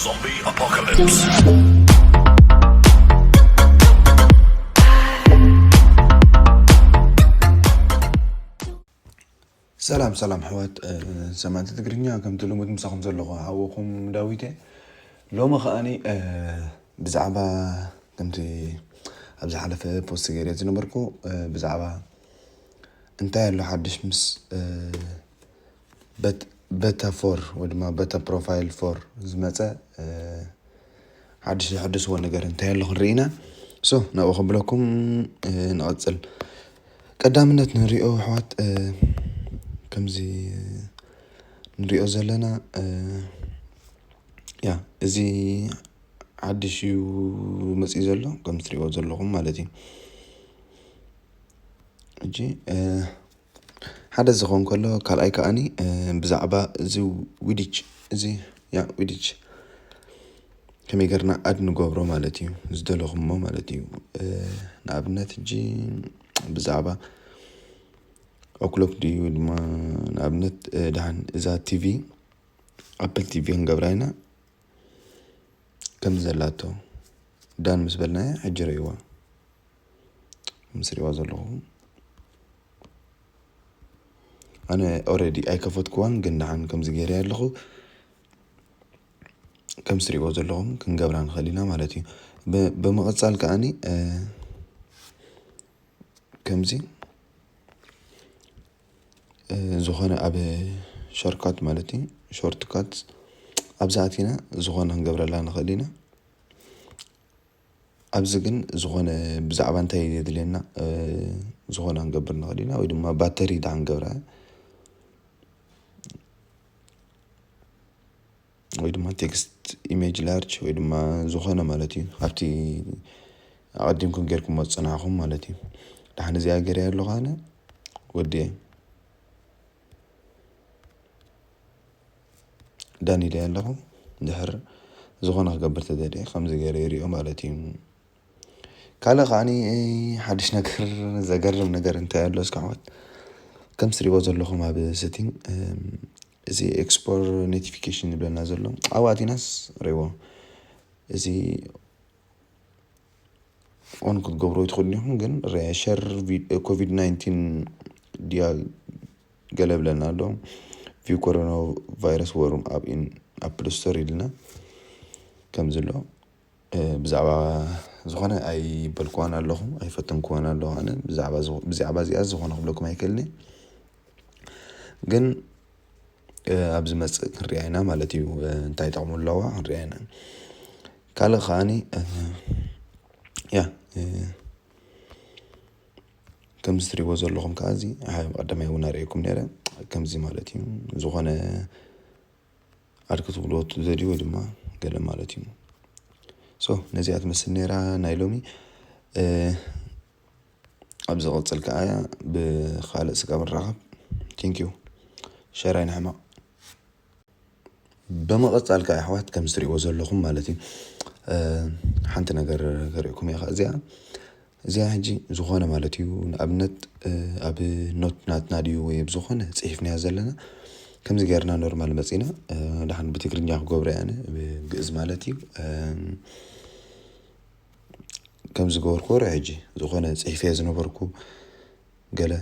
Zombie Apocalypse. ሰላም ሰላም ኣሕዋት፣ እ፣ ሰማዕቲ ትግርኛ፣ ከምቲ ልሙድ ምሳኹም ዘለኹ ሓውኹም ዳዊት እየ። ሎሚ ከኣኒ፣ እ፣ ብዛዕባ ከምቲ ኣብ ዝሓለፈ ፖስት ገይረ ዝነበርኩ፣ እ፣ ብዛዕባ እንታይ ኣሎ ሓድሽ ምስ፣ እ፣ በት-፣ ቤታ ፎር ወይ ድማ ቤታ ፕሮፋይል ፎር ዝመጸ፣ እ፣ ሓድሽ ዝሕድስዎ ነገር እንታይ ኣሎ ክንርኢ ኢና። ሶ ናብኡ ከብለኩም፣ እ፣ ንቐጽል። ቀዳምነት ንሪኦ ኣሕዋት፣ እ፣ ከምዚ ንሪኦ ዘለና፣ እ፣ ያ፣ እዚ ሓድሽ እዩ መጺኡ ዘሎ፣ ከም ትሪእዎ ዘለኹም ማለት እዩ። ሕጂ፣ እ፣ ሓደ ዝኸውን ከሎ፣ ካልኣይ ከኣኒ፣ እ፣ ብዛዕባ እዚ ዊዲች፣ እዚ፣ ያ፣ ዊዲች ከመይ ጌርና ኣድ ንገብሮ ማለት እዩ፣ ዝደለኹሞ ማለት እዩ። እ፣ ንኣብነት ሕጂ ብዛዕባ ኦክሎክ ድዩ ድማ ንኣብነት፣ እ፣ ደሓን እዛ ቲቪ፣ ኣፕል ቲቪ ክንገብራ ኢና። ከም ዘላቶ ዳን ምስ በልናዮ፣ ሕጂ ርእይዋ። ምስ ርእይዋ ዘለኹም፣ ኣነ ኦልሬዲ ኣይከፈትኩዋን፣ ግን ደሓን ከምዚ ገይረ ኣለኹ። ከም ትሪእዎ ዘለኹም ክንገብራ ንኽእል ኢና ማለት እዩ። ብ-፣ ብምቕጻል ከኣኒ፣ እ፣ ከምዚ፣ እ፣ ዝኾነ ኣብ ሾርትካት ማለት እዩ፣ ሾርትካት ኣብዚ ኣቲና ዝኾነ ክንገብረላ ንኽእል ኢና። ኣብዚ ግን ዝኾነ ብዛዕባ እንታይ እዩ ዘድልየና፣ እ፣ ዝኾነ ክንገብር ንኽእል ኢና፣ ወይ ድማ ባተሪ ደኣ ክንገብራ፣ ወይ ድማ ቴክስት ኢሜጅ ላርጅ፣ ወይ ድማ ዝኾነ ማለት እዩ። ኣብቲ ኣቐዲምኩም ጌርኩሞ ዝጸናሕኩም ማለት እዩ። ደሓን እዚኣ ገይረያ ኣለኹ ኣነ ወዲየ። ዳን ኢለ ኣለኹ። ድሕር ዝኾነ ክገብር ተደልየ ከምዚ ገይረ ይሪኦ ማለት እዩ። ካልእ ከዓኒ ሓድሽ ነገር፣ ዘገርም ነገር እንታይ ኣሎ እስኪ ኣሕዋት? ከም ትሪእዎ ዘለኹም ኣብ ሴቲንግ፣ እም፣ እዚ ኤክስፖር ኖቲፊኬሽን ዝብለና ዘሎ ኣብኡ ኣቲናስ ርእይዎ። እዚ ኦን ክትገብሩ ትኽእሉ ኢኹም፣ ግን ሬ-፣ ሸር ቪ-፣ ኮቪድ ናይንቲን ድያ ገለ ብለና ኣሎ። ቪው ኮሮና ቫይረስ ወርም ኣብ ኢን ኣፕል ስቶር ኢልና ከም ዘሎ፣ እ፣ ብዛዕባ ዝኾነ ኣይበልኩዋን ኣለኹ፣ ኣይፈተንኩዋን ኣለኹ። ኣነ ብዛዕባ ዝኹ-፣ ብዛዕባ እዚኣ ዝኾነ ክብለኩም ኣይክእልን እየ። ግን፣ እ፣ ኣብ ዝመጽእ ክንሪኣ ኢና ማለት እዩ። እ፣ እንታይ ጥቕሚ ኣለዋ ክንሪኣ ኢና። ካልእ ከዓኒ፣ እ፣ ያ፣ እ፣ ከምዚ ትሪእዎ ዘለኹም ከኣ እዚ፣ እ፣ ቀዳማይ እውን ኣርእየኩም ነይረ። ከምዚ ማለት እዩ። ዝኾነ ኣድ ክትብልዎ ትደልዩ ወይ ድማ ገለ ማለት እዩ። ሶ፣ ነዚኣ ትመስል ነይራ ናይ ሎሚ። እ፣ ኣብ ዝቕጽል ከኣ ብኻልእ ስጋብ ንራኸብ። ቴንክ ዩ። ሸር ኣይንሕመቕ። ብምቕጻል ከኣ ኣሕዋት ከም ዝትሪእዎ ዘለኹም ማለት እዩ። እ፣ ሓንቲ ነገር ከርእየኩም እየ ከኣ እዚኣ። እዚኣ ሕጂ ዝኾነ ማለት እዩ። ንኣብነት፣ እ፣ ኣብ ኖት ናትና ድዩ ወይ ኣብ ዝኾነ ጽሒፍናዮ ዘለና፣ ከምዚ ጌርና ኖርማል መጺና፣ እ፣ ደሓን ብትግርኛ ክገብሮ እየ ኣነ፣ ብግእዝ ማለት እዩ። እ፣ ከም ዝገበርኩዎ ርአ ሕጂ ዝኾነ ጽሒፈዮ ዝነበርኩ ገለ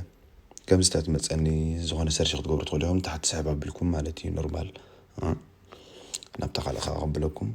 ከምዚ ተትመጸኒ ዝኾነ ሰርች ክትገብሩ ትኽእሉ ኢኹም፣ ታሕቲ ስሕብ ኣቢልኩም ማለት እዩ፣ ኖርማል። እ፣ ናብታ ካልእ ከኣ ከብለኩም።